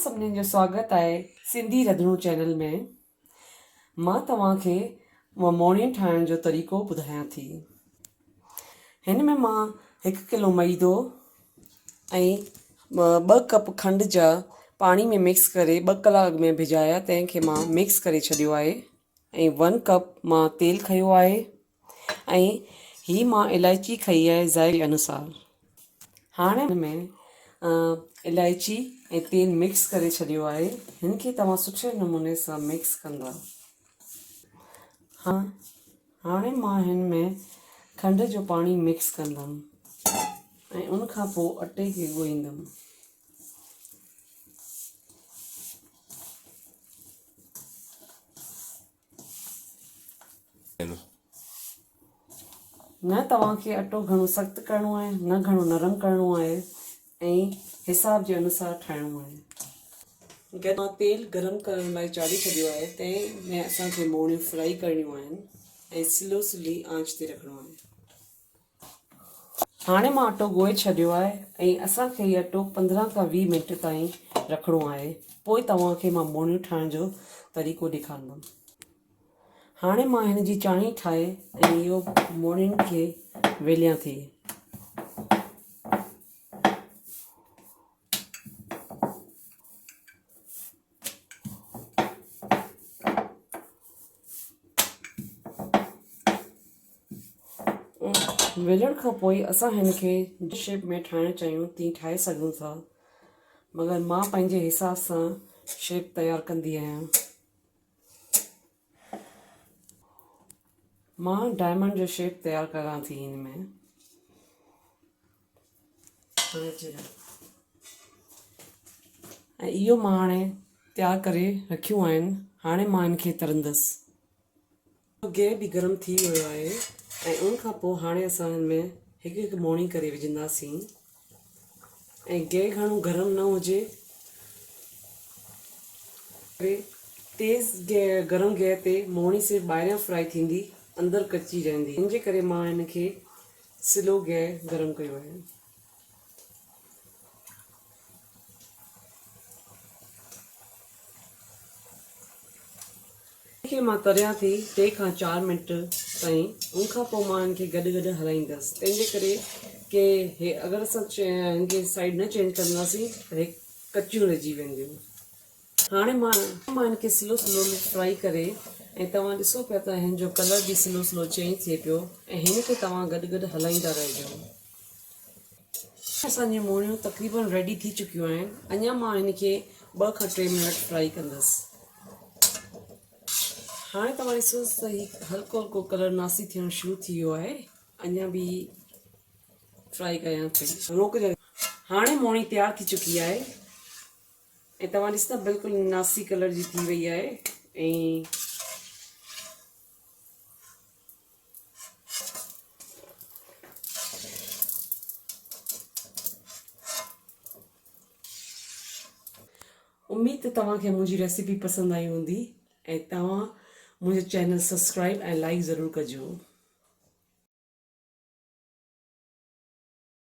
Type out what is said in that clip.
سڀني جو سواگت آهي سنڌي رڌڻو چينل ۾. مان توهان کي موڻين ٺاهڻ جو طريقو ٻڌايان ٿي. هن ۾ مان هڪ ڪلو ميدو ۽ ٻه ڪپ کنڊ جا پاڻي ۾ مڪس ڪري ٻه ڪلاڪ اڳ ۾ ڀڄايا تنهن کي مان مڪس ڪري ڇڏيو آهي ۽ ون ڪپ مان تيل کنيو آهي ۽ هي مان الائچي کنئي آهي ذائقي انوسار. هاڻي هن ۾ الائچي ۽ تيل مڪس ڪري ڇڏيو آهي. هن کي توهان سٺي نموني سان مڪس ڪندا. هاڻي مان هن ۾ کنڊ جو پاڻي مڪس ڪندم ۽ ان کان پوء اٽي کي ڳوهيندم. نه توهان کي اٽو گهڻو سخت ڪرڻو آهي نه گهڻو نرم ڪرڻو آهي ۽ حساب جي انوسار ٺاهڻو آهي. گئس مان تيل گرم ڪرڻ لاء چاڙهي ڇڏيو آهي تنهن ۾ اسان کي موڻيون فرائي ڪرڻيون آهن ۽ سلو سلي آنچ تي رکڻو آهي. هاڻي مان اٽو ڳوهي ڇڏيو آهي ۽ اسان کي هي اٽو 15 کان 20 منٽ تائين رکڻو آهي پوء توهان کي مان موڻيون ٺاهڻ جو طريقو ڏيکارندم. هاڻي مان هن جي چاڻي ٺاهي ۽ اهو موڻين کي ويليان ٿي. ويلڻ کان پوء اسان هن کي جنهن شيپ ۾ ٺاهڻ چاهيون تيئن ٺاهي سگهون ٿا مگر مان پنهنجي حساب سان شيپ تيار ڪندي آهيان. مان ڊائمنڊ جو شيپ تيار ڪران ٿي هن ۾. ۽ اهو مان هاڻي تيار ڪري رکيون آهن هاڻي مان هن کي ترندس. گيهه به گرم ٿي ويو آهي ۽ ان کان پوء هاڻي اسان هن ۾ هڪ هڪ موڻي ڪري وجهنداسين ۽ گيهه گهڻو گرم نه هجي ڪري تيز گيهه گرم گيهه تي موڻي صرف ٻاهريان فرائي ٿيندي اندر ڪچي رهندي ان جي ڪري مان هن کي سلو گيهه گرم ڪيو آهي. ان کي مان تريان ٿي ٽي کان چار منٽ تائين ان کان پوء مان ان کي گڏ گڏ هلائيندس تنهن جي ڪري ڪي هي اگر اسان هن کي سائيڊ نه چينج ڪنداسين ته هي ڪچيون رهجي وينديون. هاڻي مان هن کي سلو سلو فرائي ڪري ۽ توهان ڏسو پيا ته هن جو ڪلر به سلو سلو چينج ٿئي پيو ۽ هن کي توهان گڏ گڏ هلائيندا رهجو. اسان جون موڻيون تقريبن ريڊي ٿي چڪيون آهن اڃا مان هن کي 2 کان 3 منٽ فرائي ڪندس. هاڻي توهان ڏسو ته هي هلڪو هلڪو ڪلر ناسي ٿيڻ شروع ٿي ويو آهي اڃا به فرائي ڪيان ٿي. هاڻي موڻي تيار ٿي چڪي آهي. ۽ توهان ڏسندا بلڪل ناسي ڪلر جي ٿي وئي آهي ۽ اميد ته توهان کي منهنجي ريسيپي پسند آئي هوندي ۽ توهان منهنجو چينل سبسڪرائب ۽ لائڪ ضرور ڪجو.